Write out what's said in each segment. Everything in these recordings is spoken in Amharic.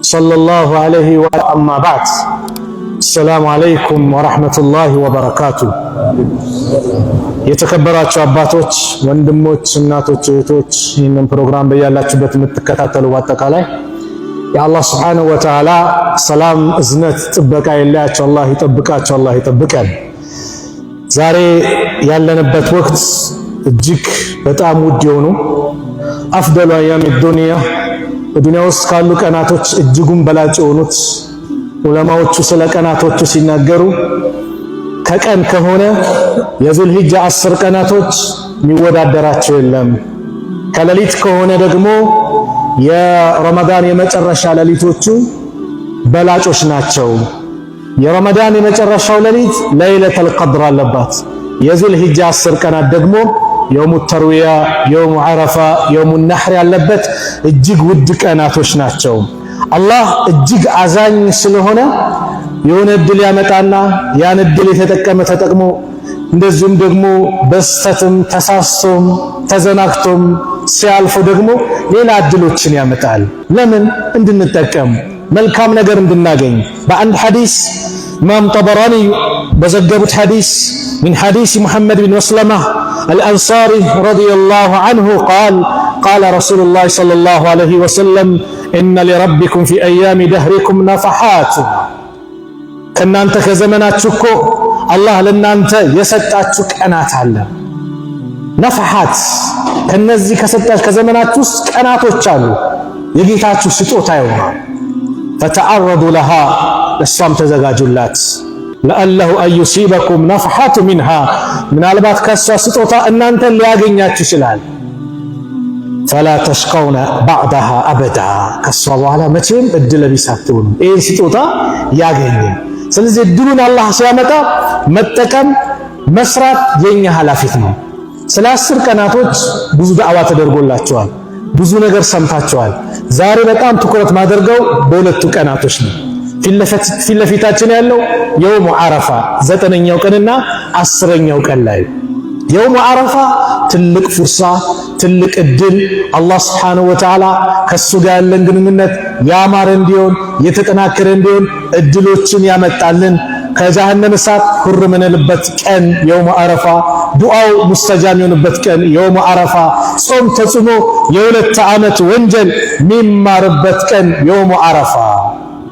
صلى الله عليه أما بعد، السلام عليكم ورحمة الله وبركاته። የተከበራችሁ አባቶች፣ ወንድሞች፣ እናቶች፣ እህቶች፣ ይህንን ፕሮግራም በያላችሁበት የምትከታተሉ በአጠቃላይ የአላህ سبحانه وتعالى ሰላም፣ እዝነት፣ ጥበቃ የለያቸው። አላህ ይጠብቃቸው፣ አላህ ይጠብቀን። ዛሬ ያለንበት ወቅት እጅግ በጣም ውድ የሆኑ أفضل أيام الدنيا፣ በዱንያ ውስጥ ካሉ ቀናቶች እጅጉን በላጭ የሆኑት፣ ዑለማዎቹ ስለ ቀናቶቹ ሲናገሩ ከቀን ከሆነ የዙልሂጃ 10 ቀናቶች የሚወዳደራቸው የለም። ከሌሊት ከሆነ ደግሞ የረመዳን የመጨረሻ ሌሊቶቹ በላጮች ናቸው። የረመዳን የመጨረሻው ሌሊት ለይለተል ቀድር አለባት። የዙልሂጃ 10 ቀናት ደግሞ يوم التروية፣ يوم عرفة፣ يوم النحر ያለበት እጅግ ውድ ቀናቶች ናቸው። አላህ እጅግ አዛኝ ስለሆነ የሆነ እድል ያመጣና ያን እድል የተጠቀመ ተጠቅሞ፣ እንደዚሁም ደግሞ በስተትም ተሳስቶም ተዘናግቶም ሲያልፉ ደግሞ ሌላ እድሎችን ያመጣል። ለምን? እንድንጠቀም፣ መልካም ነገር እንድናገኝ። በአንድ ሐዲስ፣ ኢማም ጠበራኒ በዘገቡት ሐዲስ፣ من حديث محمد بن مسلمة الأنصاري رضي الله عنه قال: قال رسول الله صلى الله عليه وسلم: إن لربكم في أيام دهركم نفحات። ከእናንተ ከዘመናችሁ እኮ አላህ ለእናንተ የሰጣችሁ ቀናት አለ። نفحات፣ ከነዚህ ከሰጣችሁ ከዘመናችሁ ውስጥ ቀናቶች አሉ፣ የጌታችሁ ስጦታ ይሆናል። فتعرضوا لها፣ ለእሷም ተዘጋጁላት። لعله أن يصيبكم نفحة منها፣ ምናልባት ከእሷ ስጦታ እናንተን ሊያገኛችሁ ይችላል። فلا تشقون بعدها أبدا፣ ከእሷ በኋላ መቼም እድለ ቢስ አትሆኑም። ይህን ስጦታ ያገኘ። ስለዚህ እድሉን አላህ ሲያመጣ መጠቀም፣ መስራት የኛ ኃላፊት ነው። ስለ 10 ቀናቶች ብዙ ዳዕዋ ተደርጎላቸዋል። ብዙ ነገር ሰምታቸዋል። ዛሬ በጣም ትኩረት ማደርገው በሁለቱ ቀናቶች ነው። ፊት ለፊታችን ያለው يوم عرفة ዘጠነኛው ቀንና 10ኛው ቀን ላይ። يوم عرفة ትልቅ فرصة፣ ትልቅ እድል፣ አላህ سبحانه وتعالى ከሱ ጋር ያለን ግንኙነት ያማረ እንዲሆን፣ የተጠናከረ እንዲሆን እድሎችን ያመጣልን፣ ከጀሃነም እሳት ሁር ምንልበት ቀን يوم عرفة፣ ዱዓው مستجاب የሚሆንበት ቀን يوم عرفة፣ ጾም ተጽሞ የ2 ዓመት ወንጀል የሚማርበት ቀን يوم عرفة።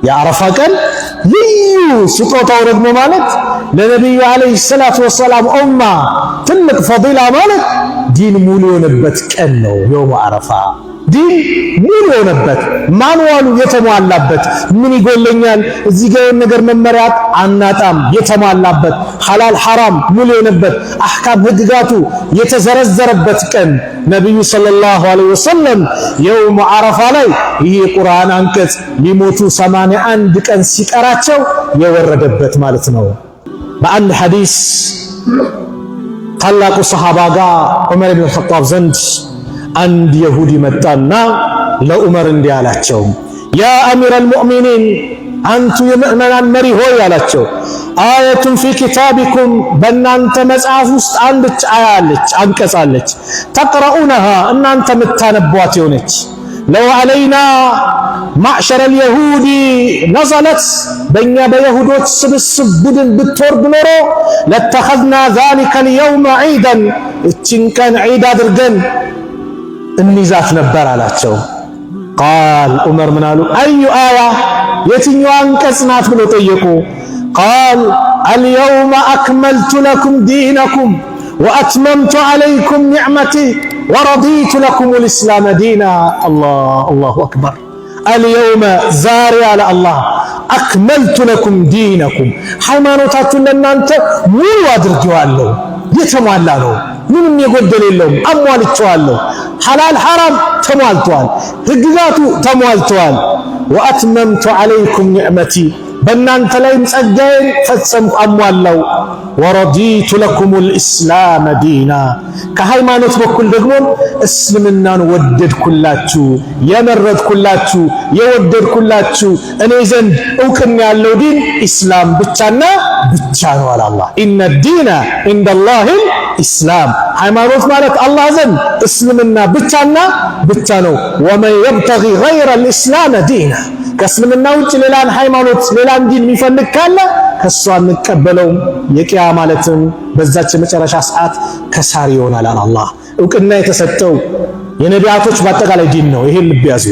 የአረፋ ቀን ልዩ ስጦታው ደግሞ ማለት ለነቢዩ عليه الصلاة والسلام ኡማ ትልቅ فضيلة ማለት ዲን ሙሉ የሆነበት ቀን ነው። يوم عرفة ዲን ሙሉ የሆነበት፣ manual ኡ የተሟላበት፣ ምን ይጎለኛል እዚህ ጋር ነገር መመሪያት አናጣም የተሟላበት፣ ሐላል ሐራም ሙሉ የሆነበት፣ አህካም ህግጋቱ የተዘረዘረበት ቀን። ነቢዩ صلى الله عليه وسلم يوم عرفة ላይ ይህ የቁርአን አንቀጽ ሊሞቱ 81 ቀን ሲቀራቸው የወረደበት ማለት ነው። በአንድ ሐዲስ ታላቁ ሰሃባ ጋር ዑመር ኢብን ኸጣብ ዘንድ አንድ የሁዲ መጣና ለዑመር እንዲህ አላቸው፣ يا أمير المؤمنين፣ አንቱ የምእመናን መሪ ሆይ አላቸው፣ آية في كتابكم፣ በእናንተ መጽሐፍ ውስጥ አንድ አያ አለች፣ አንቀጽ አለች፣ تقرؤونها፣ እናንተ የምታነቧት የሆነች፣ لو علينا معشر اليهود نزلت፣ በእኛ በየሁዶች ስብስብ ቡድን ብትወርድ ኖሮ لاتخذنا ذلك اليوم عيدا፣ እችን ቀን ዒድ አድርገን እንይዛት ነበር አላቸው። قال ዑመር ምን አሉ? أي آية፣ የትኛዋ አንቀጽ ናት ብሎ ጠየቁ። قال: اليوم أكملت لكم دينكم وأتممت عليكم نعمتي ورضيت لكم الإسلام دينا። الله أكبر። اليوم ዛሬ አለ አላህ፣ أكملت لكم دينكم፣ ሃይማኖታችሁን ለእናንተ ሙሉ አድርጌዋለሁ። የተሟላ ነው። ምንም የጎደለ የለውም። አሟልቼዋለሁ። ሐላል ሐራም ተሟልተዋል። ህግጋቱ ተሟልተዋል። وأتممت عليكم نعمتي፣ በእናንተ ላይም ጸጋዬን ፈጸምኩ፣ አሟላው። ورضيت لكم الإسلام دينا፣ ከሃይማኖት በኩል ደግሞ እስልምናን ወደድኩላችሁ፣ የመረጥኩላችሁ፣ የወደድኩላችሁ፣ እኔ ዘንድ እውቅና ያለው ዲን ኢስላም ብቻና ብቻ ነው አለ አላህ። إن الدين عند الله ኢስላም። ሃይማኖት ማለት አላህ ዘንድ እስልምና ብቻና ብቻ ነው። ومن يبتغ غير الإسلام دينا፣ ከእስልምና ውጭ ሌላን ሃይማኖት ሌላን ዲን የሚፈልግ ካለ ከእሱ አንቀበለውም። የቂያማ ዕለትም በዛች የመጨረሻ ሰዓት ከሳሪ ይሆናል አለ አላህ። እውቅና የተሰጠው የነቢያቶች በአጠቃላይ ዲን ነው። ይሄን ልብ ያዙ።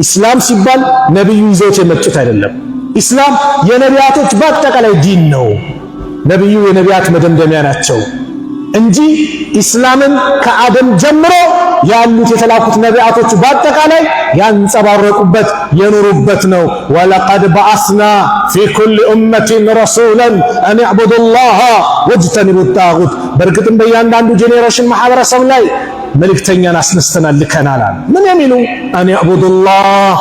ኢስላም ሲባል ነቢዩ ይዘውት የመጡት አይደለም። ኢስላም የነቢያቶች በአጠቃላይ ዲን ነው። ነቢዩ የነቢያት መደምደሚያ ናቸው እንጂ ኢስላምን ከአደም ጀምሮ ያሉት የተላኩት ነቢያቶች በአጠቃላይ ያንጸባረቁበት የኖሩበት ነው። ولقد بعثنا في كل أمة رسولا أن اعبدوا الله واجتنبوا الطاغوت። በእርግጥም በእያንዳንዱ generation ማህበረሰብ ላይ መልእክተኛን አስነስተናል ልከናል። ምን የሚሉ أن اعبدوا الله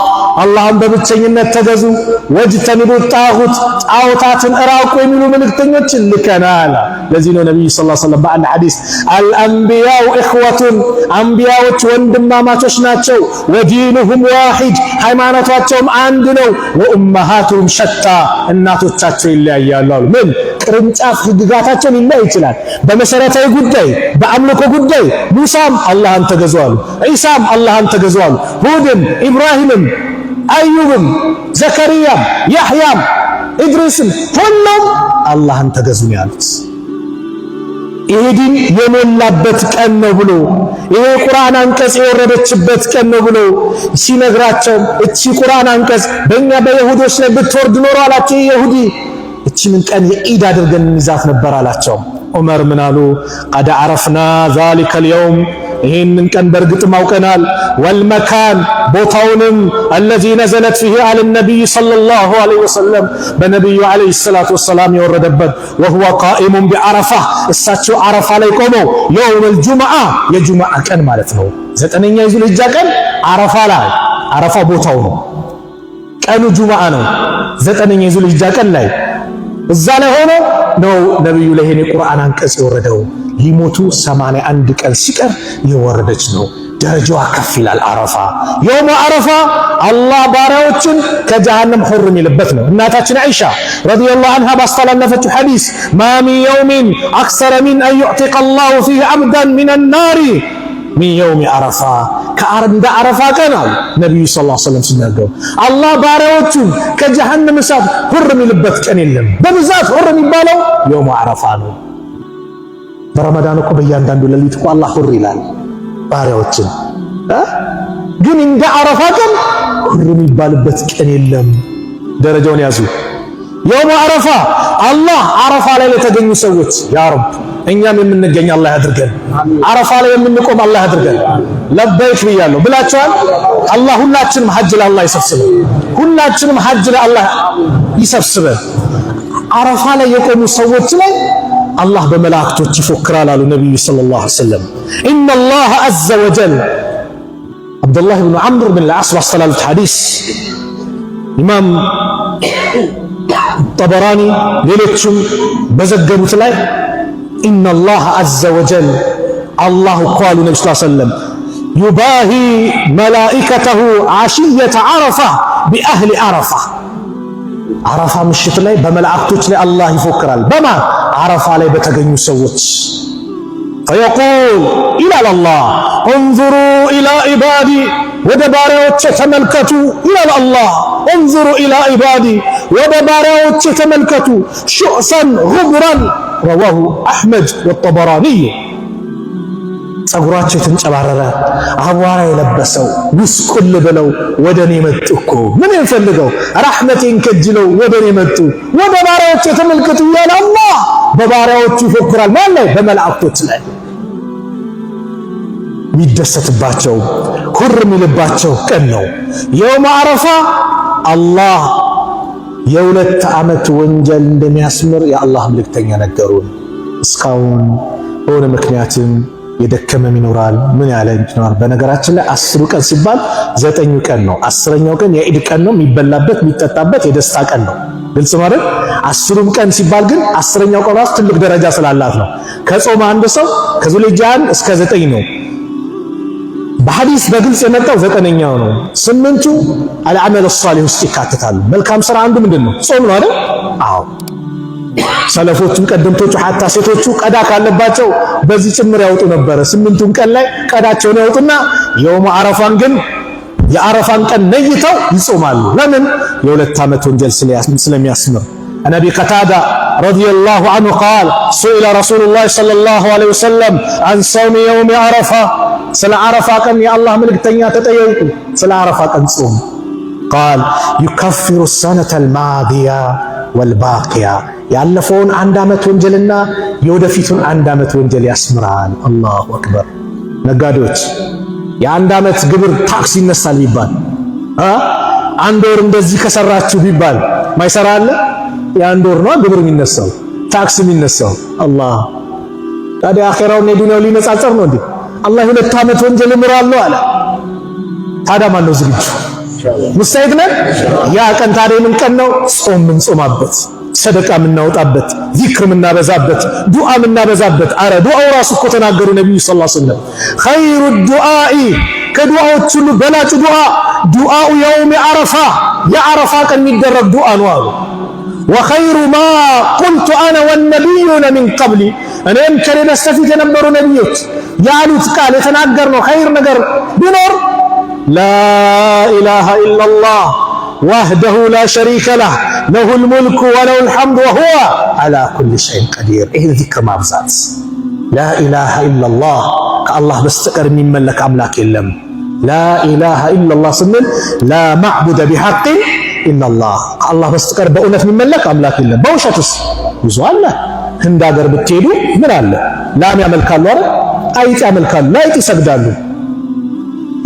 አላህን በብቸኝነት ተገዙ፣ واجتنبوا الطاغوت ጣዖታትን እራቁ የሚሉ መልእክተኞችን ልከናል። ለዚህ ነው ነቢዩ صلى الله عليه وسلم በአንድ ሐዲስ الأنبياء إخوة አንቢያዎች ወንድማማቾች ናቸው፣ ودينهم واحد ሃይማኖታቸውም አንድ ነው፣ وأمهاتهم شتى እናቶቻቸው ይለያያሉ አሉ። ምን ቅርንጫፍ ህግጋታቸው ሊለያይ ይችላል። በመሰረታዊ ጉዳይ በአምልኮ ጉዳይ ሙሳም አላህን ተገዙ አሉ፣ ዒሳም አላህን ተገዙ አሉ፣ ሁድም ኢብራሂምም አዩብም ዘከርያም ያሕያም ኢድሪስም ሁሉም አላህን ተገዙ ነው ያሉት። ይሄ ዲን የሞላበት ቀን ነው ብሎ ይሄ ቁርአን አንቀጽ የወረደችበት ቀን ነው ብሎ ሲነግራቸው እቺ ቁርአን አንቀጽ በእኛ በይሁዶች ላይ ብትወርድ ኖሮ አላቸው። ይሁዲ እቺ ምን ቀን የኢድ አድርገን እንይዛት ነበር አላቸው። ዑመር ምን አሉ? قد عرفنا ذلك اليوم ይህንን ቀን በእርግጥም አውቀናል። والمكان ቦታውንም الذي نزلت فيه على النبي صلى الله عليه وسلم በነቢዩ عليه الصلاة والسلام የወረደበት وهو قائم بعرفة እሳቸው ዓረፋ ላይ ቆመው يوم الجمعة የጁምዓ ቀን ማለት ነው። ዘጠነኛ የዙልሂጃ ቀን ዓረፋ ላይ ዓረፋ ቦታው ነው። ቀኑ ጁምዓ ነው። ዘጠነኛ የዙልሂጃ ቀን ላይ እዛ ላይ ሆኖ ነው ነቢዩ ላይ ይሄን የቁርአን አንቀጽ የወረደው። ሊሞቱ 81 ቀን ሲቀር የወረደች ነው። ደረጃዋ ከፍ ይላል። አረፋ يوم عرفة አላህ ባሪያዎችን ከጀሃነም ሑር የሚልበት ነው። እናታችን አይሻ رضي الله عنها ባስተላለፈችው ሐዲስ ما من يوم أكثر من أن يعتق الله فيه عبدا من النار من يوم عرفة እንደ አረፋ ቀን አሉ ነቢዩ صلى الله عليه وسلم ሲናገሩ አላህ ባሪያዎቹን ከጀሃነም እሳት ሁር የሚልበት ቀን የለም። በብዛት ሁር የሚባለው يوم عرفة ነው። በረመዳን እኮ በእያንዳንዱ ሌሊት እኮ አላህ ሁር ይላል ባሪያዎችን። ግን እንደ አረፋ ቀን ሁር የሚባልበት ቀን የለም። ደረጃውን ያዙ። يوم عرفة አላህ አረፋ ላይ ለተገኙ ሰዎች يا رب እኛም የምንገኝ አላህ ያድርገን። አረፋ ላይ የምንቆም አላህ ያድርገን። لبيك ብያለሁ ብላችኋል። አላህ ሁላችንም ሐጅ ለአላህ ይሰብስበን። ሁላችንም ሐጅ ለአላህ ይሰብስበን። አረፋ ላይ የቆሙ ሰዎች ላይ አላህ በመላእክቶች ይፎክራል አሉ ነቢዩ صلى الله عليه وسلم። إن الله عز وجل አብዱላህ ብኑ ዓምር ብን ልዓስ ባስተላለፉት ሐዲስ ኢማም ጠበራኒ ሌሎችም በዘገቡት ላይ إن الله عز وجل አላህ እኮ አሉ ነቢ ስ ሰለም يباهي ملائكته عشية عرفة بأهل عرفة አረፋ ምሽት ላይ በመላእክቶች ላይ አላህ ይፎክራል። በማ አረፋ ላይ በተገኙ ሰዎች فيقول ይላል አላህ انظروا إلى عبادي ወደ ባሪያዎቼ ተመልከቱ ይላል አላህ። انظروا إلى عبادي ወደ ባሪያዎቼ ተመልከቱ። شعثا غبرا رواه أحمد والطبراني። ጸጉራቸው የተንጨባረረ አቧራ የለበሰው ጉስቁል ብለው ወደ እኔ መጡ እኮ ምን ፈልገው ራሕመቴን ከጅለው ወደ እኔ መጡ። ወደ ባሪያዎቼ ተመልከቱ እያለ አላህ በባሪያዎቹ ይፎክራል። ማን ላይ? በመላእክቶች ላይ የሚደሰትባቸው ሁር የሚልባቸው ቀን ነው። የውም አረፋ አላህ የሁለት ዓመት ወንጀል እንደሚያስምር የአላህ መልእክተኛ ነገሩን። እስካሁን በሆነ ምክንያትም የደከመም ይኖራል፣ ምን ያለ ይኖራል። በነገራችን ላይ 10ሩ ቀን ሲባል 9ኙ ቀን ነው። 10ኛው ቀን የኢድ ቀን ነው፣ የሚበላበት የሚጠጣበት የደስታ ቀን ነው። ግልጽ ማለት 10ሩም ቀን ሲባል ግን 10ኛው ቀን ራሱ ትልቅ ደረጃ ስላላት ነው። ከጾመ አንድ ሰው ከዙልሂጃ 1 እስከ 9 ነው። በሐዲስ በግልጽ የመጣው 9ኛው ነው። 8ቱ አልዓመል ሷሊህ ውስጥ ይካተታሉ። መልካም ስራ አንዱ ምንድን ነው? ጾም ነው አይደል? አዎ። ሰለፎቹም ቀደምቶቹ حتى ሴቶቹ ቀዳ ካለባቸው በዚህ ጭምር ያወጡ ነበረ። 8ቱን ቀን ላይ ቀዳቸውን ያወጡና يوم عرفة ን ግን የዓረፋን ቀን ነይተው ይጾማሉ። ለምን? የሁለት ዓመት ወንጀል ስለሚያስምር። عن أبي قتادة رضي الله عنه قال سئل رسول الله صلى الله عليه وسلم عن صوم يوم عرفة ስለ ዓረፋ ቀን የአላህ መልእክተኛ ተጠየቁ። ስለ ዓረፋ ቀን ጾም قال يكفر السنة الماضية والباقية ያለፈውን አንድ ዓመት ወንጀልና የወደፊቱን አንድ ዓመት ወንጀል ያስምራል። الله أكبر። ነጋዴዎች የአንድ ዓመት ግብር ታክስ ይነሳል ቢባል አንድ ወር እንደዚህ ከሰራችሁ ቢባል ማይሰራ አለ? የአንድ ወር ነው ግብር የሚነሳው ታክስ የሚነሳው። አላህ ታዲያ አኼራውን የዱንያው ሊነጻጸር ነው እንዴ? አላህ የሁለት ዓመት ወንጀል እምራለሁ አለ። ታዲያ ማን ነው ዝግጁ? مستعد ነን? ያ ቀን ታዲያ የምን ቀን ነው? ጾም ምንጾማበት፣ ሰደቃ የምናወጣበት፣ ዚክር የምናበዛበት፣ ዱዓ የምናበዛበት። አረ ዱዓው ራሱ እኮ ተናገሩ ነቢዩ صلى الله عليه وسلم خير الدعاء ከዱዓዎች ሁሉ በላጩ ዱዓ دعاء يوم عرفة የዓረፋ ቀን የሚደረግ ዱዓ ነው አሉ። وخير ما قلت أنا والنبيون من قبلي እኔም ከኔ በስተፊት የነበሩ ነቢዮች ያሉት ቃል የተናገርነው ኸይር ነገር ቢኖር لا إله إلا الله وحده لا شريك له له الملك وله الحمد وهو على كل شيء قدير። ይህን ዚክር ማብዛት لا إله إلا الله ከአላህ በስተቀር የሚመለክ አምላክ የለም። لا إله إلا الله ስንል لا معبود بحق إلا الله ከአላህ በስተቀር በእውነት የሚመለክ አምላክ የለም። በውሸትስ ብዙ አለ። ህንድ ሀገር ብትሄዱ ምን አለ? ላም ያመልካሉ አይደል? አይጥ ያመልካሉ፣ ለአይጥ ይሰግዳሉ።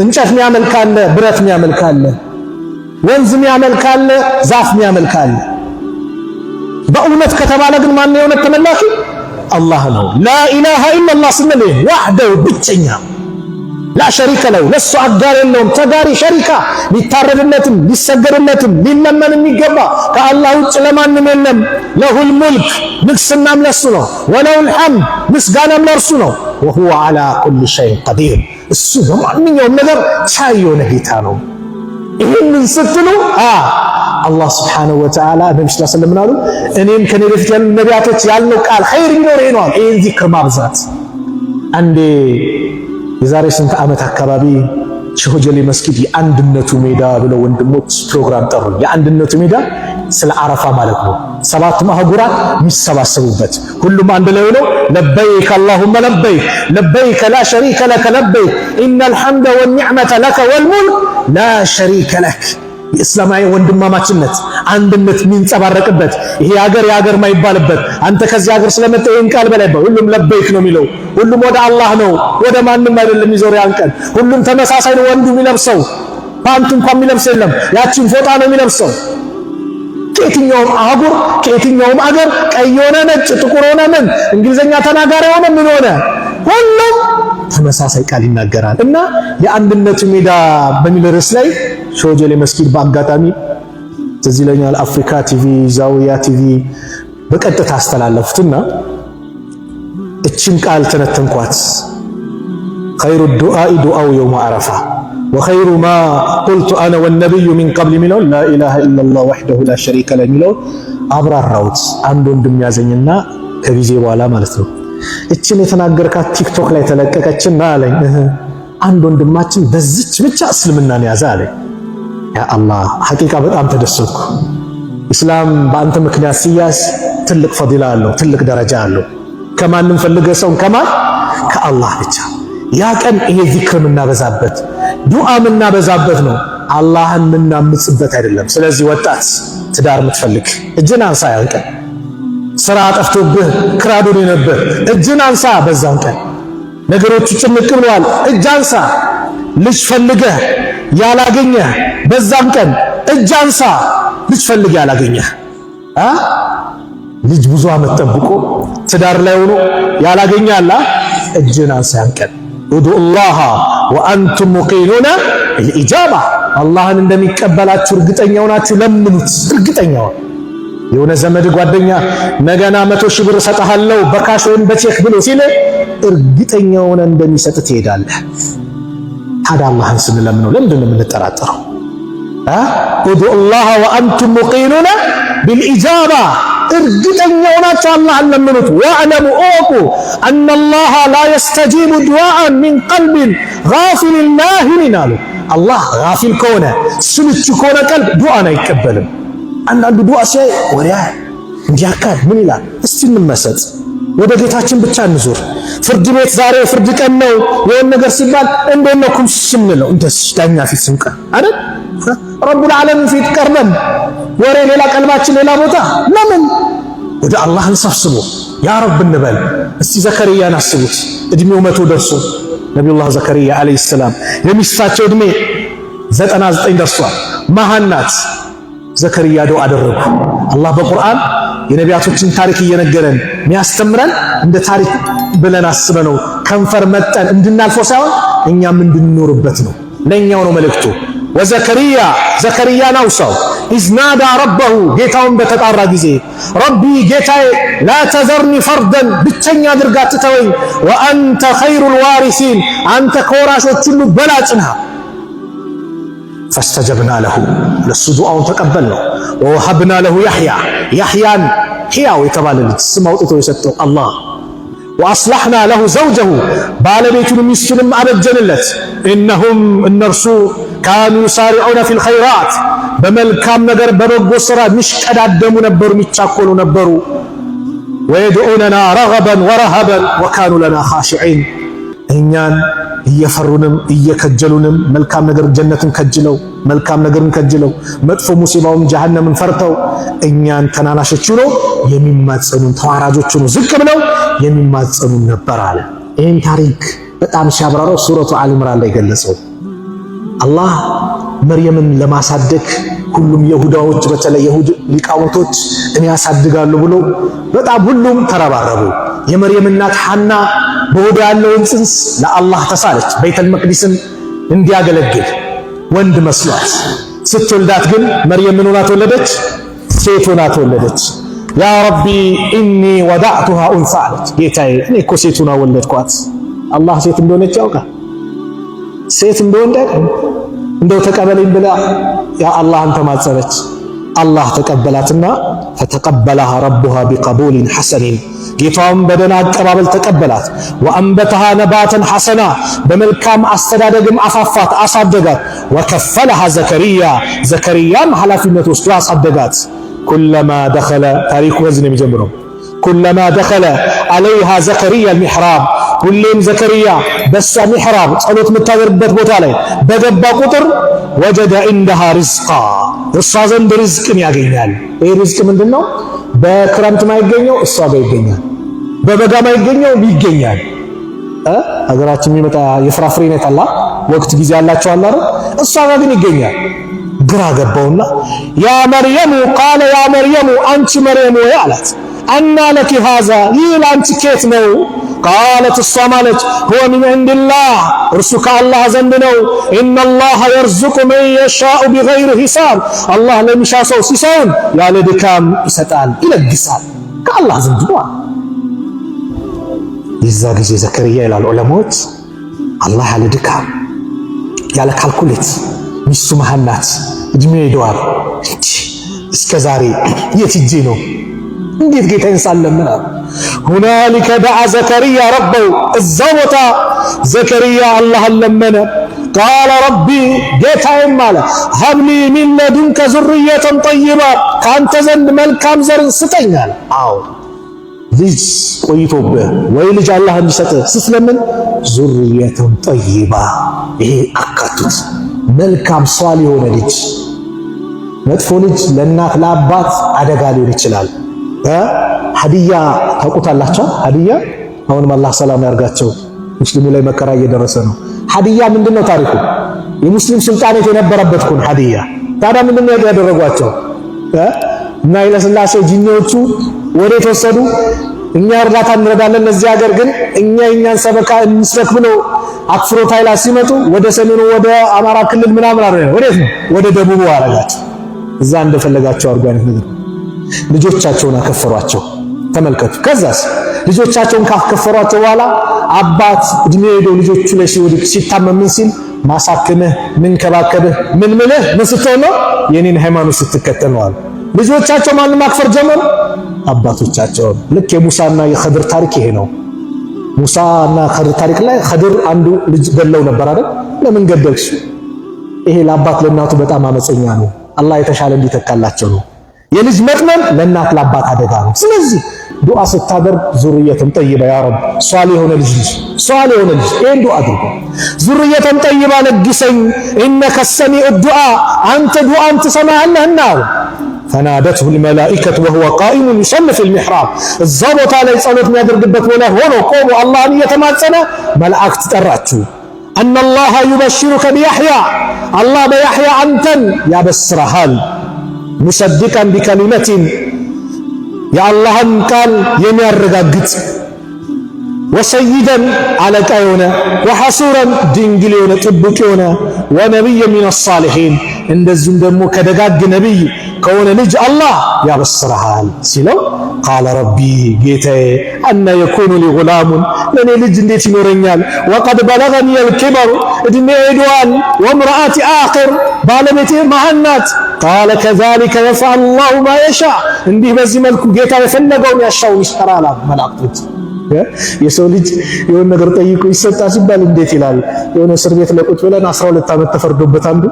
እንጨት ሚያመልካለ፣ ብረት ሚያመልካለ፣ ወንዝ ሚያመልካለ፣ ዛፍ ሚያመልካለ። በእውነት ከተባለ ግን ማነው የእውነት ተመላኪ? አላህ ነው። لا إله إلا الله ስንል وحده ብቸኛ لا شريك له ለሱ አጋር የለውም። ተጋሪ ሸሪካ ሊታረድለትም ሊሰገድለትም ሊለመን የሚገባ ከአላህ ውጭ ለማንም የለም። له الملك ንግስናም ለሱ ነው። وله الحمد ምስጋናም ለእርሱ ነው። وهو على كل شيء قدير እሱ በማንኛውም ነገር ቻይ የሆነ ጌታ ነው። ይህንን ስትሉ አላህ سبحانه وتعالى ነቢ ስ ስለም ምን አሉ? እኔም ከኔ በፊት ያሉ ነቢያቶች ያልነው ቃል ኸይር ቢኖር ይሄ ነው። ይህን ዚክር ማብዛት አንዴ የዛሬ ስንት ዓመት አካባቢ ሸሆጀሌ መስጊድ የአንድነቱ ሜዳ ብለው ወንድሞች ፕሮግራም ጠሩ። የአንድነቱ ሜዳ ስለ አረፋ ማለት ነው። ሰባቱም አህጉራት የሚሰባሰቡበት ሁሉም አንድ ላይ ሆነው لبيك اللهم لبيك لبيك لا شريك لك لبيك إن الحمد والنعمة لك والملك لا شريك لك የእስላማዊ ወንድማማችነት አንድነት የሚንጸባረቅበት ይሄ ሀገር የሀገር ማይባልበት አንተ ከዚህ ሀገር ስለመጣ ይሄን ቃል በላይ ሁሉም لبيك ነው የሚለው። ሁሉም ወደ አላህ ነው፣ ወደ ማንም አይደለም የሚዞር ያን ቀን። ሁሉም ተመሳሳይ ነው። ወንዱ የሚለብሰው ፓንት እንኳን የሚለብስ የለም፣ ያቺን ፎጣ ነው የሚለብሰው። ከየትኛውም አህጉር ከየትኛውም አገር ቀይ ሆነ ነጭ፣ ጥቁር ሆነ ምን፣ እንግሊዘኛ ተናጋሪ ሆነ ምን ሆነ ሁሉም ተመሳሳይ ቃል ይናገራል። እና የአንድነቱ ሜዳ በሚል ርዕስ ላይ ሾጀሌ መስጊድ በአጋጣሚ ትዝ ይለኛል አፍሪካ ቲቪ፣ ዛውያ ቲቪ በቀጥታ አስተላለፉትና እችን ቃል ተነተንኳት። خير الدعاء دعاء يوم عرفة وخير ما قلت أنا والنبي من قبلي የሚለውን لا إله إلا الله وحده لا شريك له የሚለውን አብራራሁት። አንድ ወንድም ያዘኝና ከጊዜ በኋላ ማለት ነው እችን የተናገርካት ቲክቶክ ላይ ተለቀቀችና አለኝ። አንድ ወንድማችን በዚች ብቻ እስልምናን ያዘ አለኝ። يا الله حقيقة በጣም ተደሰትኩ። ኢስላም በአንተ ምክንያት ሲያዝ ትልቅ ፈዲላ አለው፣ ትልቅ ደረጃ አለው። ከማንም ፈልገ ሰውን ከማን ከአላህ ብቻ። ያ ቀን ይሄ ዚክር የምናበዛበት ዱዓ የምናበዛበት ነው፣ አላህን የምናምጽበት አይደለም። ስለዚህ ወጣት ትዳር የምትፈልግ እጅን አንሳ። ያን ቀን ስራ ጠፍቶብህ ክራዱን የነበር እጅን አንሳ። በዛን ቀን ነገሮቹ ጭምቅ ብለዋል፣ እጅ አንሳ። ልጅ ፈልገህ ያላገኘህ በዛም ቀን እጅ አንሳ። ልጅ ፈልገህ ያላገኘህ አ ልጅ ብዙ ዓመት ጠብቆ ትዳር ላይ ሆኖ ያላገኘ አላ እጅን አንሳ። ያን ቀን ادعوا الله وأنتم موقنون بالإجابة አላህን እንደሚቀበላችሁ እርግጠኛ ሆናችሁ ለምኑት። እርግጠኛ የሆነ ዘመድ ጓደኛ ነገና 100,000 ብር እሰጥሃለሁ በ cash ወይም በቼክ ብሎ ሲል እርግጠኛ ሆነ እንደሚሰጥ ትሄዳለህ። ታዲያ አላህን ስንለምነው ለምንድን ነው የምንጠራጠረው? ادعوا الله وأنتم موقنون بالإجابة እርግጠኛ ሆናችሁ አላህን ለምኑት። واعلموا እወቁ أن الله لا يستجيب دعاء من قلب غافل لاهٍ አሉ። አላህ ጋፊል ከሆነ ስልቹ ከሆነ ቀልብ ዱዓን አይቀበልም። አንዳንዱ ዱዓ ሲያይ ወዲያ እንዲያካል ምን ይላል? እስቲ እንመሰጥ፣ ወደ ጌታችን ብቻ እንዙር። ፍርድ ቤት ዛሬ ፍርድ ቀን ነው። የሆነ ነገር ሲባል እንዴት ነው ኩምስስ የምንለው? እንደዚህ ዳኛ ፊት ስንቀር አይደል? رب العالمين ፊት ቀርበን ወሬ ሌላ፣ ቀልባችን ሌላ ቦታ። ለምን ወደ አላህ እንሰብስቦ يا رب እንበል። እስቲ ዘከርያን አስቡት፣ እድሜው 100 ደርሶ ነቢዩላህ ዘከርያ عليه السلام የሚስታቸው እድሜ 99 ደርሷል። መሃን ናት። ዘከርያ ዱዓ አደረጉ። አላህ በቁርአን የነቢያቶችን ታሪክ እየነገረን የሚያስተምረን እንደ ታሪክ ብለን አስበነው ከንፈር መጠን እንድናልፈው ሳይሆን እኛም እንድንኖርበት ነው። ለእኛው ነው መልእክቱ። وزكريا ዘከርያን አውሳው إذ نادى ربه ጌታውን በተጣራ ጊዜ رب ጌታዬ لا تذرني فردا ብቸኛ አድርጋ አትተወኝ፣ وأنت خير الوارثين አንተ ከወራሾች ሁሉ በላጭ ነህ። فاستجبنا له ለሱ ዱዓውን ተቀበልነው። ووهبنا له يحيى ያሕያን ሕያው የተባለ ልጅ ስም አውጥቶ የሰጠው አላህ። وأصلحنا له زوجه ባለቤቱን ሚስቱንም አበጀንለት። إنهم እነርሱ كانوا يسارعون في الخيرات በመልካም ነገር በበጎ ሥራ የሚሽቀዳደሙ ነበሩ፣ የሚቻኮሉ ነበሩ። ويدعوننا رغبا ورهبا وكانوا لنا خاشعين እኛን እየፈሩንም እየከጀሉንም መልካም ነገር ጀነትን ከጅለው መልካም ነገርን ከጅለው መጥፎ ሙሲባውም ጀሃነምን ፈርተው እኛን ተናናሾች ሆነው የሚማጸኑን ተዋራጆች ሆነው ዝቅ ብለው የሚማጸኑን ነበር አለ። ይህን ታሪክ በጣም ሲያብራራው ሱረቱ አል ኢምራን ላይ ገለጸው። አላህ መርየምን ለማሳደግ ሁሉም የሁዳዎች በተለይ የሁድ ሊቃውንቶች እኔ ያሳድጋሉ ብሎ በጣም ሁሉም ተረባረቡ። የመርየም እናት ሐና በሆዷ ያለውን ጽንስ ለአላህ ተሳለች፣ ቤተል መቅዲስን እንዲያገለግል ወንድ መስሏት። ስትወልዳት ግን መርየም ምን ሆና ተወለደች? ሴት ሆና ተወለደች። يا رب إني وضعتها أنثى አለች። ጌታዬ እኔ እኮ ሴት ሆና ወለድኳት። አላህ ሴት እንደሆነች ያውቃል። ሴት እንደወንድ እንደው ተቀበለኝ ብላ ያ አላህን ተማጸነች። አላህ ተቀበላትና فتقبلها ربها بقبول حسن ጌታዋም በደህና አቀባበል ተቀበላት። وأنبتها نباتا حسنا በመልካም አስተዳደግም አፋፋት አሳደጋት። وكفلها زكريا ዘከርያም ኃላፊነት ወስዶ አሳደጋት። كلما دخل ታሪኩ ከዚህ ነው የሚጀምረው። كلما دخل عليها زكريا المحراب ሁሌም ዘከርያ በሷ ሚሕራብ ጸሎት የምታደርግበት ቦታ ላይ በገባ ቁጥር وجد عندها رزقا እሷ ዘንድ ርዝቅን ያገኛል። ይህ ርዝቅ ምንድን ነው? በክረምት ማይገኘው እሷ ጋር ይገኛል። በበጋ ማይገኘው ይገኛል። ሀገራችን የሚመጣ የፍራፍሬ አይነት አለ፣ ወቅት ጊዜ ያላቸው አለ አይደል? እሷ ጋር ግን ይገኛል። ግራ ገባውና يا مريم قال يا مريم አንቺ መርየም ወይ አላት፣ أنى لك هذا ይህ ለአንቺ ኬት ነው? قالت እሷም አለች هو من عند الله እርሱ ከአላህ ዘንድ ነው። إن الله يرزق من يشاء بغير حساب አላህ ለሚሻ ሰው ሲሳዩን ያለ ድካም ይሰጣል ይለግሳል። ከአላህ ዘንድ ነው። የዛ ጊዜ ዘከርያ ይላል ዑለማዎች፣ አላህ ያለ ድካም ያለ calculate ሚስቱ መሃን ናት፣ እድሜ ሄደዋል። እስከ ዛሬ የት ሂጄ ነው? እንዴት ጌታዬን ሳለምን አሉ። هنالك دعا زكريا ربه እዛው ቦታ ዘከርያ አላህን ለመነ። قال رب ጌታዬም አለ هب لي من لدنك ذرية طيبة ከአንተ ዘንድ መልካም ዘርን ስጠኝ አለ። አዎ ልጅ ቆይቶብህ ወይ ልጅ አላህ እንዲሰጥህ ስትለምን ذرية طيبة ይሄ አካቱት መልካም ሷል የሆነ ልጅ። መጥፎ ልጅ ለእናት ለአባት አደጋ ሊሆን ይችላል። ሀዲያ ታውቁታላችሁ? ሀዲያ አሁንም አላህ ሰላም ያርጋቸው። ሙስሊሙ ላይ መከራ እየደረሰ ነው። ሀዲያ ምንድነው ታሪኩ? የሙስሊም ሱልጣኔት የነበረበት ኩን ሀዲያ። ታዲያ ምንድነው ያደረጓቸው? እና ኃይለሥላሴ ጂኒዎቹ ወዴት ወሰዱ? እኛ እርዳታ እንረዳለን ለዚህ ሀገር፣ ግን እኛ የኛን ሰበካ እንስበክ ብለው አክፍሮት ኃይላት ሲመጡ ወደ ሰሜኑ ወደ አማራ ክልል ምናምን አረ ወዴት ነው? ወደ ደቡቡ አረጋቸው። እዛ እንደፈለጋቸው አድርጎ አይነት ነገር ልጆቻቸውን አከፈሯቸው። ተመልከቱ። ከዛስ ልጆቻቸውን ካከፈሯቸው በኋላ አባት እድሜ ሄዶ ልጆቹ ላይ ሲወድቅ ሲታመም ምን ሲል ማሳክምህ ምን ከባከብህ ምን ምልህ ምን ስትሆን ነው የኔን ሃይማኖት ስትከተል ነው አሉ። ልጆቻቸው ማንን ማክፈር ጀመሩ? አባቶቻቸውን። ልክ የሙሳና የኸድር ታሪክ ይሄ ነው። ሙሳና ኸድር ታሪክ ላይ ኸድር አንዱ ልጅ ገለው ነበር አይደል? ለምን ገደልሽ? ይሄ ለአባት ለእናቱ በጣም አመፀኛ ነው። አላህ የተሻለ እንዲተካላቸው ነው። የልጅ መጥመም ለእናት ለአባት አደጋ ነው። ስለዚህ ዱዓ ስታደርግ ذرية طيبة يا رب፣ ሷሊህ የሆነ ልጅ ልጅ ሷሊህ የሆነ ልጅ ይሄን ዱዓ አድርጎ ذرية طيبة ለግሰኝ፣ إنك سميع الدعاء አንተ ዱዓን ትሰማለህና አሉ። فنادته الملائكة وهو قائم يصلي في المحراب እዛ ቦታ ላይ ጸሎት የሚያደርግበት ቦታ ሆኖ ቆሞ አላህን እየተማጸነ መላእክት ጠራችው። أن الله يبشرك بيحيى አላህ በያሕያ አንተን ያበስረሃል። مصدقا بكلمة የአላህን ቃል የሚያረጋግጥ وسيدا አለቃ የሆነ وحصورا ድንግል የሆነ ጥቡቅ የሆነ ونبيا من الصالحين እንደዚሁም ደግሞ ከደጋግ ነቢይ ከሆነ ልጅ አላህ ያበስረሃል ሲለው قال رب ጌታዬ أنى يكون لي غلام ለእኔ ልጅ እንዴት ይኖረኛል? وقد بلغني الكبر እድሜ ሄደዋል። وامرأتي عاقر ባለቤቴ መሃን ናት። قال كذلك يفعل الله ما يشاء እንዲህ በዚህ መልኩ ጌታ የፈለገውን ያሻውን ይሰራል። መላእክቶች የሰው ልጅ የሆነ ነገር ጠይቆ ይሰጣ ሲባል እንዴት ይላል? የሆነ እስር ቤት ለቁጭ ብለን 12 ዓመት ተፈርዶበት አንዱ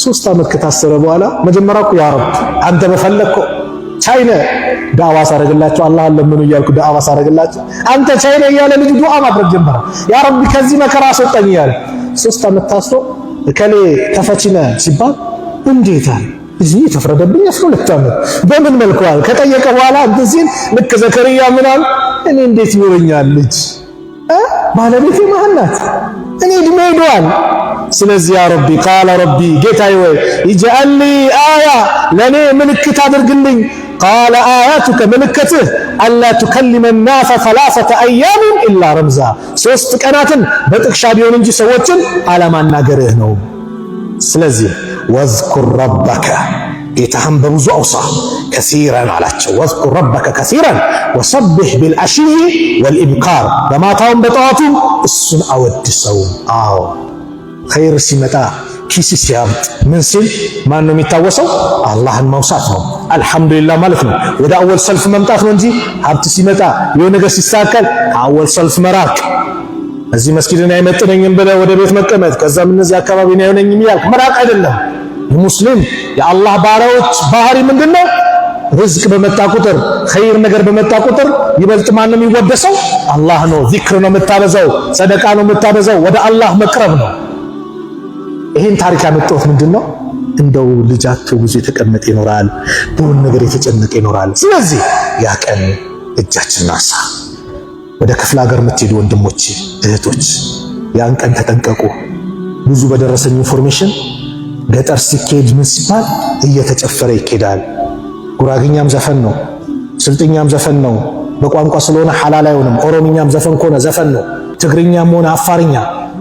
3 ዓመት ከታሰረ በኋላ መጀመሪያ እኮ يا رب አንተ በፈለግከው ቻይነ ዳዕዋ ሳረግላቸው አላህን ለምኑ እያልኩ ዳዕዋ ሳረግላቸው አንተ ቻይነ እያለ ልጁ ዱዓ ማድረግ ጀመረ። يا ربي ከዚህ መከራ አስወጣኝ እያለ 3 ዓመት ታስሮ እከሌ ተፈችነ ሲባል እንዴት አለ እዚህ የተፈረደብኝ 12 ዓመት በምን መልኩ አለ። ከጠየቀ በኋላ እንደዚህ ልክ ዘከርያ ምናል እኔ እንዴት ይኖረኛል ልጅ ባለቤቴ መሀን ናት፣ እኔ እድሜ ሄደዋል። ስለዚህ يا ربي قال ربي ጌታዬ ወይ اجعل لي آية ለእኔ ምልክት አድርግልኝ። قال آيتك ምልክትህ ألا تكلم الناس ثلاثة أيام إلا رمزا 3 ቀናትን በጥቅሻ ቢሆን እንጂ ሰዎችን አለማናገርህ ነው። ስለዚህ واذكر ربك ጌታህን በብዙ አውሳ كثيرا አላቸው። واذكر ربك كثيرا وسبح بالعشي والإبكار በማታውም በጠዋቱም እሱን አወድሰው። አዎ ኸይር ሲመጣ ኪስ ሲያብጥ ምን ሲል ማን ነው የሚታወሰው? አላህን ማውሳት ነው። አልሐምዱሊላህ ማለት ነው። ወደ أول ሰልፍ መምጣት ነው እንጂ ሀብት ሲመጣ የሆነ ነገር ሲሳከል ከ أول ሰልፍ መራቅ፣ እዚህ መስጊድን አይመጥነኝም ብለህ ወደ ቤት መቀመጥ፣ ከዛም እነዚህ አካባቢ አይሆነኝም እያልክ መራቅ አይደለም። የሙስሊም የአላህ ባሪያዎች ባህሪ ምንድነው? ርዝቅ በመጣ ቁጥር ኸይር ነገር በመጣ ቁጥር ይበልጥ ማን ነው የሚወደሰው? አላህ ነው። ዚክር ነው የምታበዛው፣ ሰደቃ ነው የምታበዛው፣ ወደ አላህ መቅረብ ነው። ይህን ታሪክ ያመጣሁት ምንድን ነው? እንደው ልጃቸው ብዙ የተቀመጠ ይኖራል፣ በሆነ ነገር የተጨነቀ ይኖራል። ስለዚህ ያ ቀን እጃችን ናሳ። ወደ ክፍለ ሀገር የምትሄዱ ወንድሞች እህቶች፣ ያን ቀን ተጠንቀቁ። ብዙ በደረሰኝ information ገጠር ሲኬድ ምን ሲባል እየተጨፈረ ይኬዳል። ጉራግኛም ዘፈን ነው፣ ስልጥኛም ዘፈን ነው። በቋንቋ ስለሆነ ሐላል አይሆንም። ኦሮምኛም ዘፈን ከሆነ ዘፈን ነው። ትግርኛም ሆነ አፋርኛ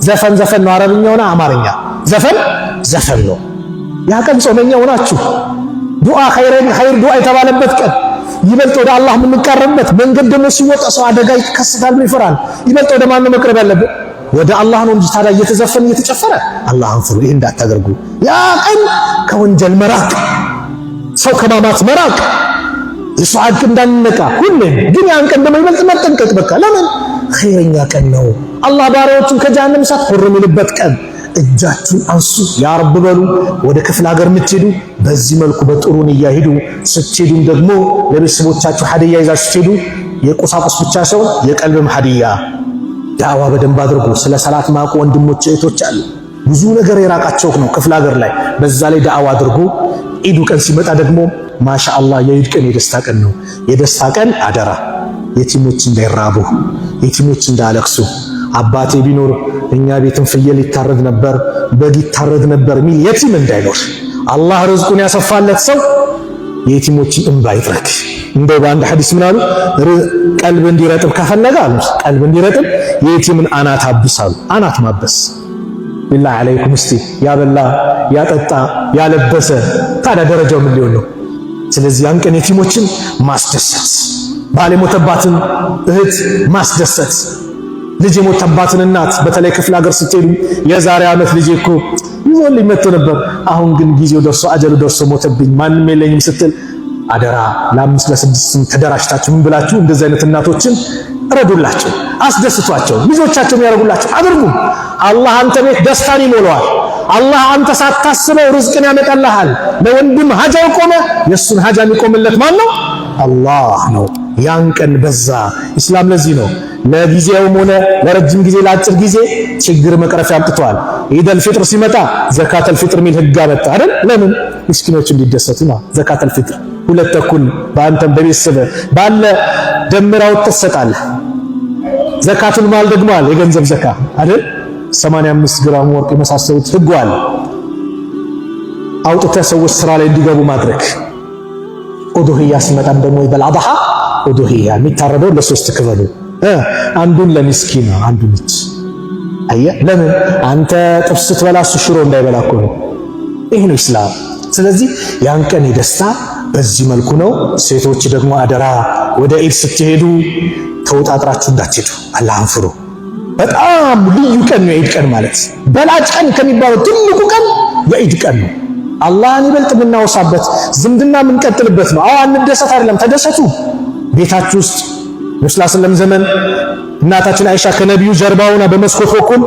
ዘፈን ዘፈን ነው። አረብኛ ሆነ አማርኛ ዘፈን ዘፈን ነው። ያ ቀን ጾመኛ ሆናችሁ ዱዓ ኸይር ዱዓ የተባለበት ቀን ይበልጥ ወደ አላህ የምንቀርብበት መንገድ ደግሞ ሲወጣ ሰው አደጋ ይከሰታል ብሎ ይፈራል። ይበልጥ ወደ ማን ነው መቅረብ ያለብን? ወደ አላህ ነው እንጂ ታዲያ እየተዘፈነ እየተጨፈረ አላህን ፍሩ። ይሄን እንዳታደርጉ። ያ ቀን ከወንጀል መራቅ፣ ሰው ከማማት መራቅ፣ የሰው ሐቅ እንዳንነካ ሁሌም ግን ያን ቀን ደግሞ ይበልጥ መጠንቀቅ። በቃ ለምን ኸይረኛ ቀን ነው። አላህ ባሪያዎቹን ከጀሃነም እሳት ሁር የሚልበት ቀን። እጃችሁን አንሱ يا رب በሉ። ወደ ክፍለ ሀገር የምትሄዱ በዚህ መልኩ በጥሩ ንያ ሂዱ። ስትሄዱም ደግሞ ለቤተሰቦቻችሁ ሀዲያ ይዛችሁ ስትሄዱ የቁሳቁስ ብቻ ሳይሆን የቀልብም ሀዲያ። ዳዋ በደንብ አድርጉ። ስለ ሰላት ማቁ ወንድሞች እህቶች አሉ። ብዙ ነገር የራቃቸው ነው ክፍለ ሀገር ላይ። በዛ ላይ ዳዋ አድርጉ። ኢዱ ቀን ሲመጣ ደግሞ ማሻአላህ የኢድ ቀን የደስታ ቀን ነው። የደስታ ቀን አደራ የቲሞች እንዳይራቡ፣ የቲሞች እንዳያለቅሱ፣ አባቴ ቢኖር እኛ ቤትም ፍየል ይታረድ ነበር፣ በግ ይታረድ ነበር ሚል የቲም እንዳይኖር። አላህ ርዝቁን ያሰፋለት ሰው የቲሞችን እንባ ይጥረግ። እንደው በአንድ ሐዲስ ምን አሉ? ቀልብ እንዲረጥብ ከፈለገ አሉ፣ ቀልብ እንዲረጥብ የቲምን አናት አብስ አሉ። አናት ማበስ بالله عليكم እስቲ ያበላ ያጠጣ ያለበሰ ታዲያ ደረጃው ምን ሊሆን ነው? ስለዚህ ያን ቀን የቲሞችን ማስደሰት፣ ባል የሞተባትን እህት ማስደሰት፣ ልጅ የሞተባትን እናት በተለይ ክፍለ ሀገር ስትሄዱ የዛሬ ዓመት ልጄ እኮ ይዞልኝ መጥቶ ነበር፣ አሁን ግን ጊዜው ደርሶ አጀሉ ደርሶ ሞተብኝ፣ ማንም የለኝም ስትል አደራ ለአምስት ለስድስት ተደራጅታችሁ ምን ብላችሁ እንደዚህ አይነት እናቶችን ረዱላቸው፣ አስደስቷቸው፣ ልጆቻቸው የሚያደርጉላቸው አድርጉ። አላህ አንተ ቤት ደስታን ይሞላዋል። አላህ አንተ ሳታስበው ርዝቅን ያመጣልሃል። ለወንድም ሀጃው ቆመ፣ የእሱን ሀጃ የሚቆምለት ማን ነው? አላህ ነው። ያን ቀን በዛ። ኢስላም ለዚህ ነው ለጊዜውም ሆነ ለረጅም ጊዜ ለአጭር ጊዜ ችግር መቅረፍ አምጥቷል። ኢደል ፊጥር ሲመጣ ዘካተል ፊጥር የሚል ህግ አመጣ አይደል? ለምን? ምስኪኖች እንዲደሰቱ ነው። ዘካተል ፊጥር ሁለት ተኩል በአንተም በቤተሰብ ባለ ደምራው ትሰጣለህ። ዘካቱል ማል ደግሞ አለ የገንዘብ ዘካ አይደል? 85 ግራም ወርቅ የመሳሰሉት ህጉ አለ። አውጥተህ ሰዎች ስራ ላይ እንዲገቡ ማድረግ። ኡዱህያ ሲመጣም ደግሞ ኢደል አድሃ ኡዱህያ የሚታረደው ለሶስት ክፈሉ፣ አንዱን ለሚስኪን አንዱን እች አየህ። ለምን አንተ ጥብስ ስትበላ እሱ ሽሮ እንዳይበላ እኮ ነው። ይህ ነው ኢስላም። ስለዚህ ያን ቀን የደስታ በዚህ መልኩ ነው። ሴቶች ደግሞ አደራ ወደ ኢድ ስትሄዱ ተወጣጥራችሁ እንዳትሄዱ፣ አላህን ፍሩ። በጣም ልዩ ቀን ነው የኢድ ቀን ማለት። በላጭ ቀን ከሚባለው ትልቁ ቀን የኢድ ቀን ነው። አላህን ይበልጥ የምናወሳበት ዝምድና የምንቀጥልበት ነው። አዎ አንደሰት አይደለም፣ ተደሰቱ። ቤታችሁ ውስጥ ነብዩ ሰለም ዘመን እናታችን አይሻ ከነቢዩ ጀርባ ሆና በመስኮት በኩል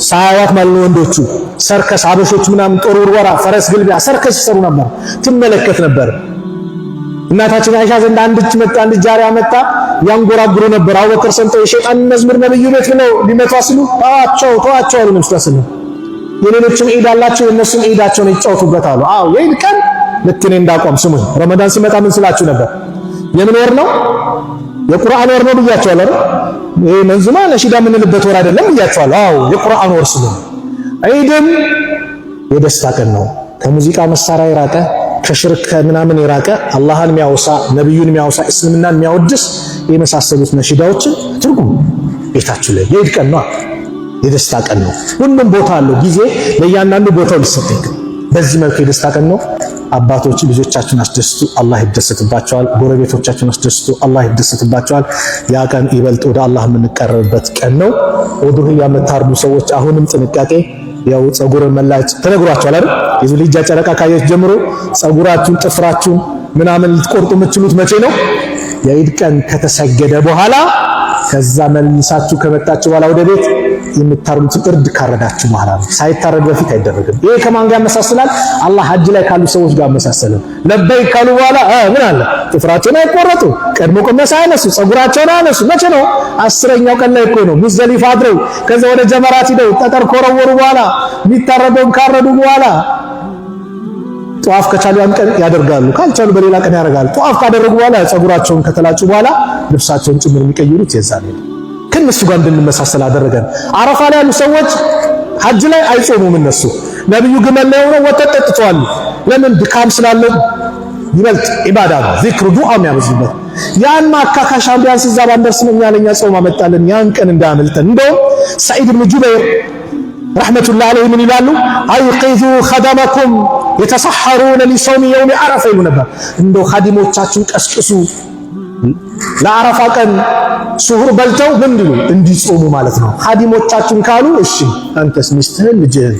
ሳያዋት ማለት ነው። ወንዶቹ ሰርከስ አበሾች ምናምን ጦር ውርወራ፣ ፈረስ ግልቢያ፣ ሰርከስ ይሰሩ ነበር፣ ትመለከት ነበር። እናታችን አይሻ ዘንድ አንድ እጅ መጣ፣ አንድ ጃሪያ መጣ፣ ያንጎራጉሩ ነበር። አቡበክር ሰምተው የሸይጣን መዝሙር ነብዩ ቤት ብለው ሊመቷ ሲሉ ተዋቸው ተዋቸው አሉ። ነብዩ ሰለም የሌሎችም ዒድ አላቸው፣ የእነሱም ዒዳቸውን ይጫወቱበት አሉ። አዎ የዒድ ቀን ልክ እኔ እንዳቋም ስሙኝ፣ ረመዳን ሲመጣ ምን ስላችሁ ነበር? የምን ወር ነው? የቁርአን ወር ነው ብያቸዋለሁ አይደል? ይሄ መንዙማ ነሺዳ የምንልበት ወር አይደለም ብያቸዋለሁ። አዎ የቁርአን ወር ስለሆነ ዒድም የደስታ ቀን ነው። ከሙዚቃ መሳሪያ የራቀ ከሽርክ ከምናምን የራቀ አላህን የሚያወሳ ነብዩን የሚያወሳ እስልምናን የሚያወድስ የመሳሰሉት ነሺዳዎችን ትርጉም ቤታችሁ ላይ የዒድ ቀን ነው፣ የደስታ ቀን ነው። ሁሉም ቦታ አለው ጊዜ ለእያንዳንዱ ቦታው ሊሰጥ። በዚህ መልኩ የደስታ ቀን ነው። አባቶች ልጆቻችሁን አስደስቱ፣ አላህ ይደሰትባቸዋል። ጎረቤቶቻችሁን አስደስቱ፣ አላህ ይደሰትባቸዋል። ያ ቀን ይበልጥ ወደ አላህ የምንቀረብበት ቀን ነው። ኡዱህያ የምታርዱ ሰዎች አሁንም ጥንቃቄ፣ ያው ፀጉርን መላጭ ተነግሯቸዋል አይደል? የዙልሂጃ ጨረቃ ካየች ጀምሮ ፀጉራችሁን፣ ጥፍራችሁን ምናምን ልትቆርጡ የምትችሉት መቼ ነው? የዒድ ቀን ከተሰገደ በኋላ ከዛ መልሳችሁ ከመጣችሁ በኋላ ወደ ቤት የምታርዱትን እርድ ካረዳችሁ በኋላ ነው። ሳይታረድ በፊት አይደረግም። ይሄ ከማን ጋር ያመሳስላል? አላህ ሐጅ ላይ ካሉ ሰዎች ጋር አመሳሰለም። ለበይክ ካሉ በኋላ ምን አለ? ጥፍራቸውን አይቆረጡ፣ ቀድሞ ቅነሳ አያነሱ፣ ፀጉራቸውን አያነሱ። መቼ ነው? 10ኛው ቀን ላይ እኮ ነው። ሙዝደሊፋ አድረው ከዛ ወደ ጀመራት ሂደው ጠጠር ከወረወሩ በኋላ የሚታረደውን ካረዱ በኋላ ጧፍ ከቻሉ ያን ቀን ያደርጋሉ፣ ካልቻሉ በሌላ ቀን ያደርጋሉ። ጧፍ ካደረጉ በኋላ ፀጉራቸውን ከተላጩ በኋላ ልብሳቸውን ጭምር የሚቀይሩት የዛኔ ነው። ከነሱ ጋር እንድንመሳሰል አደረገን። አረፋ ላይ ያሉ ሰዎች ሐጅ ላይ አይጾሙም። እነሱ ነብዩ ግመል ላይ ሆነው ወተት ጠጥተዋል። ለምን? ድካም ስላለው ይበልጥ ኢባዳ ነው፣ ዚክሩ ዱዓ የሚያበዙበት ያን ማካካሻ ቢያንስ እዛ ባንደርስም እኛ ለኛ ጾም አመጣልን ያን ቀን እንዳያመልጠን። እንደውም ሰዒድ ብን ጁበይር رحمة الله عليه ምን ይላሉ? أيقظوا خدمكم يتسحرون لصوم يوم عرفة ይሉ ነበር። እንደው ኻዲሞቻችሁን ቀስቅሱ ለአረፋ ቀን ስሁር በልተው ምን እንዲሉ እንዲጾሙ ማለት ነው። ኻዲሞቻችን ካሉ እሺ፣ አንተስ ሚስትህን፣ ልጅህን፣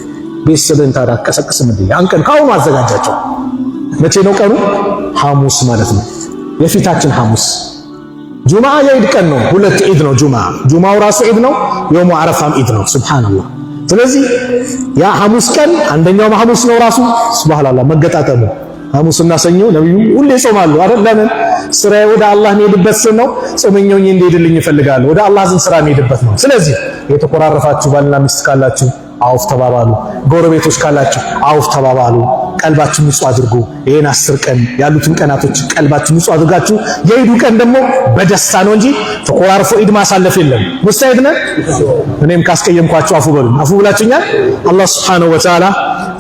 ቤተሰብህን ታዲያ አትቀሰቅስም እንዴ? ያን ቀን ካሁኑ አዘጋጃቸው። መቼ ነው ቀኑ? ሐሙስ ማለት ነው። የፊታችን ሐሙስ ጁምዓ የዒድ ቀን ነው። ሁለት ዒድ ነው ጁምዓ። ጁምዓው ራሱ ዒድ ነው፣ የውሙ አረፋም ዒድ ነው። ሱብሃንአላህ። ስለዚህ ያ ሐሙስ ቀን አንደኛውም ሐሙስ ነው ራሱ ሱብሃንአላህ መገጣጠሙ ሐሙስና ሰኞ ነብዩ ሁሌ ይጾማሉ አይደል? ለምን? ስራዬ ወደ አላህ የሚሄድበት ስል ነው። ጾመኛው እንዲሄድልኝ ይፈልጋሉ። ወደ አላህ ዘንድ ስራ የሚሄድበት ነው። ስለዚህ የተኮራረፋችሁ ባልና ሚስት ካላችሁ አውፍ ተባባሉ። ጎረቤቶች ካላችሁ አውፍ ተባባሉ። ቀልባችሁ ንጹህ አድርጉ። ይሄን 10 ቀን ያሉትን ቀናቶች ቀልባችሁ ንጹህ አድርጋችሁ የኢዱ ቀን ደግሞ በደስታ ነው እንጂ ተኮራርፎ ኢድ ማሳለፍ የለም። ሙስተዒድ ነህ። እኔም ካስቀየምኳችሁ አፉ በሉኝ። አፉ ብላችሁኛል። አላህ ሱብሓነሁ ወተዓላ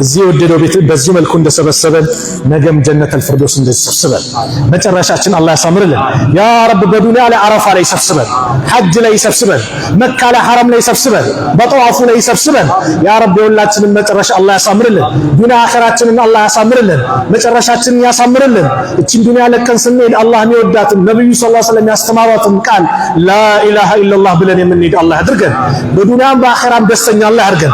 እዚህ የወደደው ቤት በዚህ መልኩ እንደሰበሰበን ነገም ጀነተል ፊርዶስ እንደሰበሰበን መጨረሻችን አላህ ያሳምርልን። ያ ረብ በዱንያ ላይ አረፋ ላይ ሰብስበን፣ ሐጅ ላይ ሰብስበን፣ መካ ላይ ሐረም ላይ ሰብስበን፣ በጠዋፉ ላይ ሰብስበን። ያ ረብ የሁላችንን መጨረሻ አላህ ያሳምርልን። ዱንያ አኺራችንን አላህ ያሳምርልን። መጨረሻችንን ያሳምርልን። እቺን ዱንያ ለቀን ስንሄድ አላህ የሚወዳትን ነብዩ صلى الله عليه وسلم ያስተማሯትን ቃል لا إله إلا الله ብለን የምንሄድ አላህ ያድርገን። በዱንያም በአኺራም ደስተኛ አላህ ያድርገን።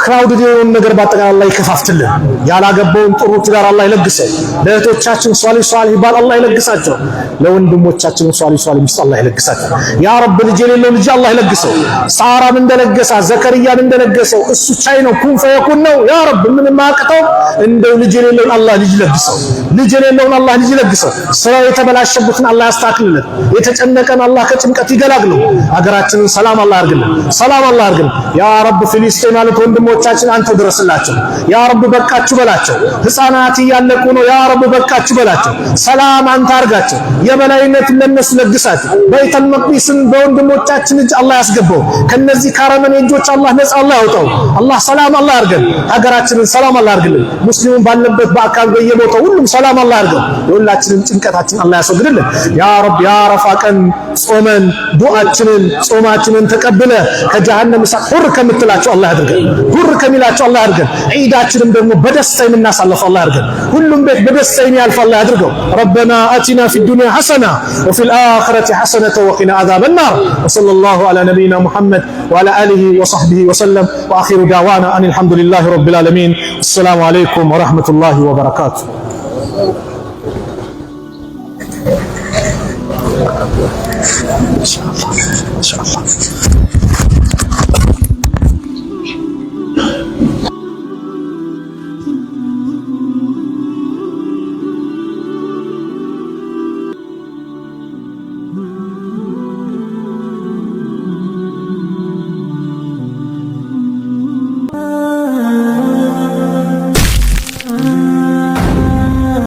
Crowded የሆነውን ነገር በአጠቃላይ አላህ ይከፋፍትልን። ያላገባውን ጥሩ ትዳር አላህ ይለግሰው። ለእህቶቻችን ሷሊህ ሷሊህ ባል አላህ ይለግሳቸው። ለወንድሞቻችን ሷሊህ ሷሊህ ሚስት አላህ ይለግሳቸው። ያ ረብ ልጅ የሌለው ልጅ አላህ ይለግሰው። ሳራን እንደለገሳ ዘከርያን እንደለገሰው እሱ ቻይ ነው፣ كن فيكون ነው። ያ ረብ ምንም አያቅተው። እንደው ልጅ የሌለውን አላህ ልጅ ይለግሰው። ልጅ የሌለውን አላህ ልጅ ይለግሰው። ስራው የተበላሸበትን አላህ ያስተካክልለት። የተጨነቀን አላህ ከጭንቀት ይገላግለው። ሀገራችንን ሰላም አላህ ያርግልን። ሰላም አላህ ያርግልን። ያ ረብ ፊሊስጤን ያሉት ወንድሞቻችን አንተ ድረስላቸው። ያ ረብ በቃችሁ በላቸው። ህፃናት እያለቁ ነው። ያ ረብ በቃችሁ በላቸው። ሰላም አንተ አርጋቸው። የበላይነትን ለነሱ ለግሳቸው። በይተል መቅዲስን በወንድሞቻችን እጅ አላህ ያስገባው። ከነዚህ ካረመኔ እጆች አላህ ነፃ አላህ ያውጣው። አላህ ሰላም አላህ ያርገን። ሀገራችንን ሰላም አላህ ያርግልን። ሙስሊሙን ባለበት በአካባቢ በየቦታው ሁሉም ሰላም አላህ ያርገው። የሁላችንን ጭንቀታችን አላህ ያስወግድልን። ያ ረብ የአረፋ ቀን ጾመን ዱዓችንን ጾማችንን ተቀብለ ከጀሃነም እሳት ሁር ከምትላቸው አላህ ያድርገን። ሁር ከሚላቸው አላህ ያድርገን። ዒዳችንም ደግሞ በደስታ የምናሳልፈው አላህ ያድርገን። ሁሉም ቤት በደስታ የሚያልፍ አላህ ያድርገው። ربنا آتنا في الدنيا حسنة وفي الآخرة حسنة وقنا عذاب النار وصلى الله على نبينا محمد وعلى آله وصحبه وسلم وآخر دعوانا أن الحمد لله رب العالمين። السلام عليكم ورحمة الله وبركاته። ኢንሻአላህ ኢንሻአላህ።